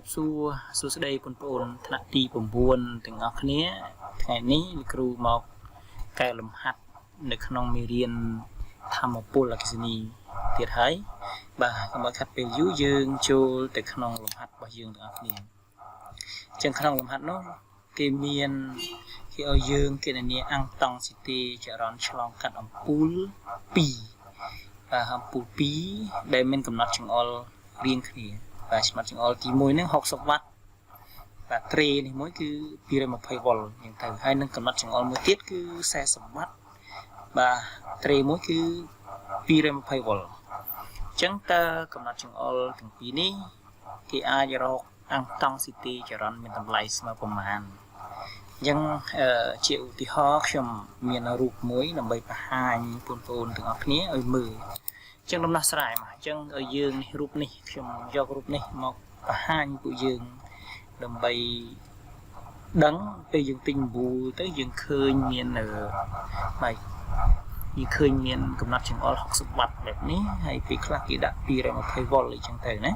រាបសួរសួស្តីបងប្អូនថ្នាក់ទី9ទាំងអស់គ្នាថ្ងៃនេះលោកគ្រូមកកែលំហាត់នៅក្នុងមេរៀនធម្មពលអគ្គិសនីទៀតហើយបាទកុំឲ្យខាត់ពេលយូរយើងចូលទៅក្នុងលំហាត់របស់យើងទាំងអស់គ្នាអញ្ចឹងក្នុងលំហាត់នោះគេមានគេឲ្យយើងគណនាអង់តង់ស៊ីតេចរន្តឆ្លងកាត់អំពូល2បាទអំពូល2ដែលមានកំណត់ចង្អុលរៀងគ្នាបាទស្មាត់ចង្អុលទី1ហ្នឹង60វ៉ាត់បាទត្រេនេះមួយគឺ220វ៉ុលអញ្ចឹងទៅហើយនឹងកំណត់ចង្អុលមួយទៀតគឺ40វ៉ាត់បាទត្រេមួយគឺ220វ៉ុលអញ្ចឹងតើកំណត់ចង្អុលទាំងពីរនេះគេអាចរកអង់តង់ស៊ីតេចរន្តមានតម្លៃស្មើប្រមាណអញ្ចឹងជាឧទាហរណ៍ខ្ញុំមានរូបមួយដើម្បីបង្ហាញបងប្អូនទាំងអស់គ្នាឲ្យមើលអញ្ចឹងដំណោះស្រាយមកអញ្ចឹងឲ្យយើងនេះរូបនេះខ្ញុំយករូបនេះមកបង្ហាញពួកយើងដើម្បីដឹងពេលយើងទិញមូលទៅយើងឃើញមានបាទយើងឃើញមានកំណត់ចង្អុល60វ៉ាត់បែបនេះហើយពេលខ្លះគេដាក់220វ៉ុលអីចឹងទៅណា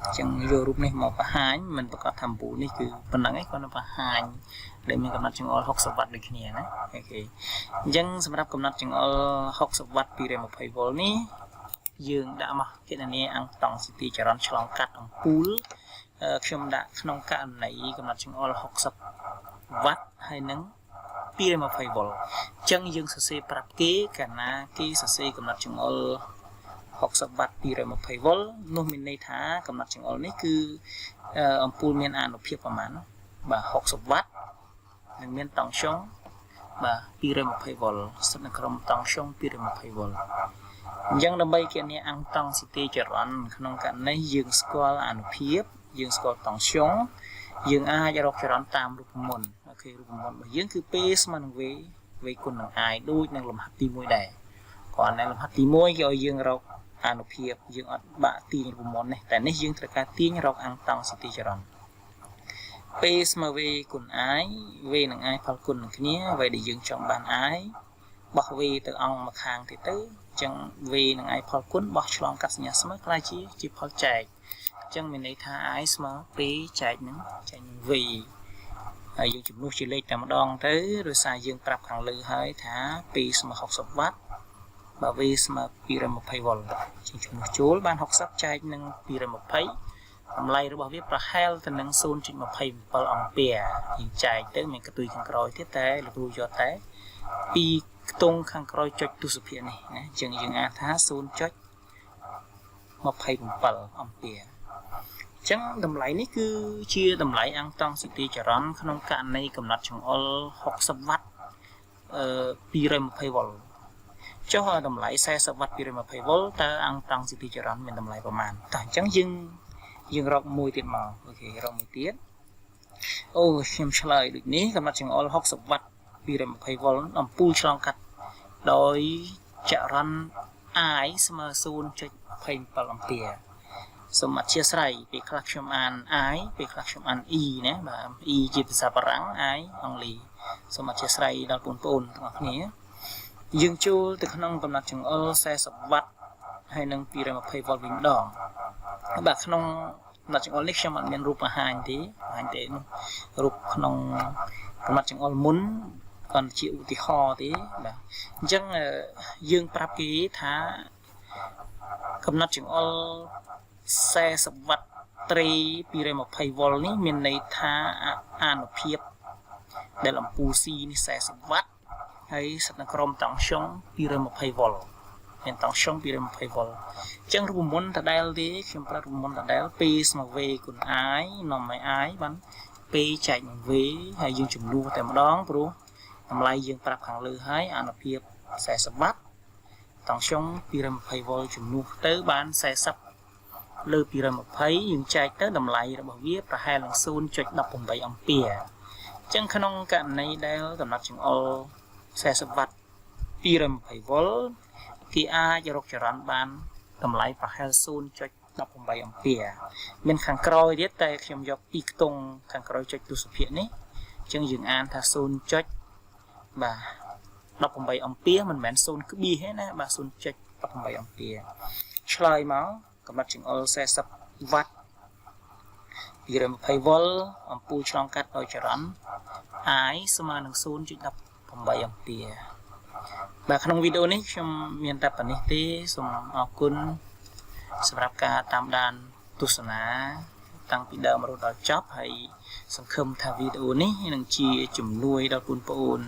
អញ្ចឹងយករូបនេះមកបង្ហាញមិនប្រកាសថាអំពូលនេះគឺប៉ុណ្ណឹងឯងគាត់នឹងបង្ហាញដែលមានកំណត់ចង្អុល60វ៉ាត់ដូចគ្នាណាOK អញ្ចឹងសម្រាប់កំណត់ចង្អុល60វ៉ាត់220វ៉ុលនេះយើងដាក់មកគណនាអង់តង់ស៊ីទីចរន្តឆ្លងកាត់អំពូលខ្ញុំដាក់ក្នុងករណីកំណត់ចង្អុល60វ៉ាត់ហើយនឹង220វ៉ុលអញ្ចឹងយើងសរសេរប្រាប់គេកាលណាគេសរសេរកំណត់ចង្អុល60វ៉ាត់220វ៉ុលនោះមានន័យថាកំណត់ចង្អុលនេះគឺអំពូលមានអានុភាពប្រមាណបាទ60វ៉ាត់និងមានតង់ស្យុងបាទ220វ៉ុលស្ថិតនៅក្រុមតង់ស្យុង220វ៉ុលអញ្ចឹងដើម្បីគណនាអង់តង់ស៊ីតេចរន្តក្នុងករណីយើងស្គាល់អានុភាពយើងស្គាល់តង់ស្យុងយើងអាចរកចរន្តតាមរូបមន្ត OK រូបមន្តរបស់យើងគឺ P ស្មើនឹង V V គុណនឹង I ដូចនឹងលំហាត់ទី1ដែរគ្រាន់តែលំហាត់ទី1គេឲ្យយើងរកអានុភាពយើងអត់បាក់ទាញរូបមន្តនេះតែនេះយើងត្រូវការទាញរកអង់តង់ស៊ីតេចរន្ត P ស្មើ V គុណ I V និង I ផលគុណនឹងគ្នាអ្វីដែលយើងចង់បាន I បោះ V ទៅអង្គមកខាងទៀតទៅអញ្ចឹង V និង I ផលគុណបោះឆ្លងកាត់សញ្ញាស្មើក្លាយជាជាផលចែកអញ្ចឹងមានន័យថា I ស្មើ P ចែកនឹង V ហើយយើងជំនួសជាលេខតែម្ដងទៅដោយសារយើងប្រាប់ខាងលើហើយថា P ស្មើ60វ៉ាត់បើ V ស្មើ220វ៉ុលជាងជំនួសចូលបាន60ចែកនឹង220តម្លៃរបស់វាប្រហែលទៅនឹង0.27អង់ពែយើងចែកទៅមានកន្ទុយខាងក្រោយទៀតតែលោកគ្រូយកតែពីខ្ទង់ខាងក្រោយចុចទសភាគនេះណាអញ្ចឹងយើងអាចថា0.27អង់ពែអញ្ចឹងតម្លៃនេះគឺជាតម្លៃអង់តង់ស៊ីតេចរន្តក្នុងករណីកំណត់ចង្អុល60វ៉ាត់អឺ220វ៉ុលចុះតម្លៃ40វ៉ាត់220វ៉ុលតើអង់តង់ស៊ីតេចរន្តមានតម្លៃប្រមាណតោះអញ្ចឹងយើងយើងរកមួយទៀតមក OK រកមួយទៀតអូខ្ញុំឆ្លើយដូចនេះកំណត់ចង្អុល60វ៉ាត់220វ៉ុលអំពូលឆ្លងកាត់ដោយចរន្ត I ស្មើ0.27អង់ពែសូមអធ្យាស្រ័យពេលខ្លះខ្ញុំអាន I ពេលខ្លះខ្ញុំអាន E ណាបាទ E ជាភាសាបារាំង I អង់គ្លេសសូមអធ្យាស្រ័យដល់បងប្អូនទាំងអស់គ្នាយើងចូលទៅក្នុងកំណត់ចង្អុល40វ៉ាត់ហើយនិង220វ៉ុលវិញម្ដងបាទក្នុងកំណត់ចង្អុលនេះខ្ញុំអត់មានរូបបង្ហាញទេបង្ហាញទេនោះរូបក្នុងកំណត់ចង្អុលមុនគាត់ជាឧទាហរណ៍ទេបាទអញ្ចឹងយើងប្រាប់គេថាកំណត់ចង្អុល40វ៉ាត់ត្រី220វ៉ុលនេះមានន័យថាអានុភាពដែលអំពូល C នេះ40វ៉ាត់ហើយស្ថិតនៅក្រោមតង់ស្យុង220វ៉ុលមានតង់ស្យុង220វ៉ុលអញ្ចឹងរូបមន្តដដែលទេខ្ញុំប្រើរូបមន្តដដែល P ស្មើ V គុណ I នាំឲ្យ I បាន P ចែកនឹង V ហើយយើងជំនួសតែម្ដងព្រោះតម្លៃយើងប្រាប់ខាងលើហើយអានុភាព40វ៉ាត់តង់ស្យុង220វ៉ុលជំនួសទៅបាន40លើ220យើងចែកទៅតម្លៃរបស់វាប្រហែលនឹង0.18អង់ពែអញ្ចឹងក្នុងករណីដែលកំណត់ចង្អុល40វ៉ាត់220វ៉ុលគេអាចរកចរន្តបានតម្លៃប្រហែល0.18អង់ពែមានខាងក្រោយទៀតតែខ្ញុំយកពីខ្ទង់ខាងក្រោយចុចទសភាគនេះអញ្ចឹងយើងអានថា0. បាទ18អង់ពែមិនមែន0ក្បៀសទេណាបាទ0.18អង់ពែឆ្លើយមកកំណត់ចង្អុល40វ៉ាត់ 220វ៉ុលអំពូលឆ្លងកាត់ដោយចរន្ត I ស្មើនឹង0.18អំពែបាទក្នុងវីដេអូនេះខ្ញុំមានតែប៉ុណ្ណេះទេសូមអរគុណសម្រាប់ការតាមដានទស្សនាតាំងពីដើមរហូតដល់ចប់ហើយសង្ឃឹមថាវីដេអូនេះនឹងជាជំនួយដល់បងប្អូន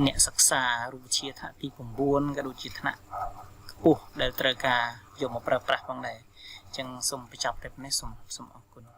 អ្នកសិក្សារូបវិទ្យាថ្នាក់ទី9ក៏ដូចជាថ្នាក់ខ្ពស់ដែលត្រូវការយកមកប្រើប្រាស់ផងដែរអញ្ចឹងសូមបញ្ចប់តែប៉ុណ្ណេះសូមសូមអរគុណ។